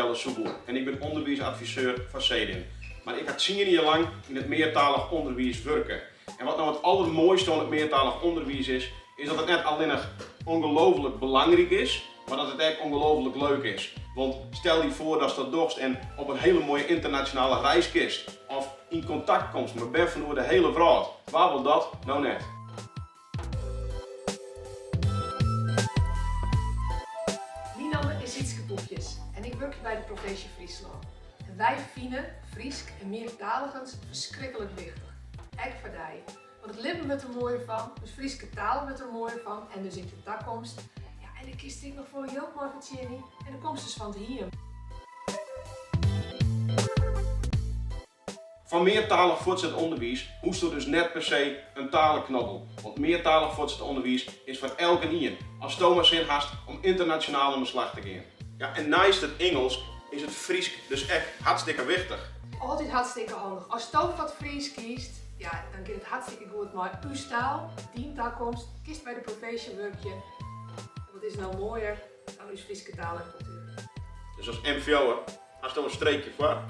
Jelle Soepboer en ik bin ûnderwiisadviseur foar Cedin. Mar ik ha tsien jier lang yn it meartalich ûnderwiis wurke. En wat no it allermoaiste oan it meartalich ûnderwiis is, is dat it net allinnich ongelooflik belangryk is, mar dat it ek ongelooflik leuk is. Want stel dy foar datst dat dochst en op in hele moaie ynternasjonale reis kinst of yn kontakt komst mei bern fan oer de hele wrâld. Wa wol dat no net? Myn namme is Sietske Poepjes en ik wurkje by de provinsje Fryslân. En wy fine Frysk en meartaligens ferskriklik wichtich. Ek foar dy. Want it libben wurdt der moaier fan, ús Fryske taal wurdt der moaier fan en dus ek de takomst. Ja, en dêr kinst ek noch folle jild mei fertsjinje en dan komst dus fan it hiem. Foar meartalich fuortset ûnderwiis hoechsto dus net per se in talenknobbel, want meartalich fuortset ûnderwiis is foar elkenien, asto mar sin hast om ynternasjonaal oan de slach te gean. Ja, en neist it Ingelsk is it Frysk dus ek hartstikke wichtich. Altyd hartstikke handich. Asto foar it Frysk kiest, ja, dan giet it hartstikke goed mei ús taal, dyn takomst, kinst by de provinsje wurkje. En wat is no moaier dan ús Fryske taal en kultuer. Dus as MVO'er hasto in streekje foar.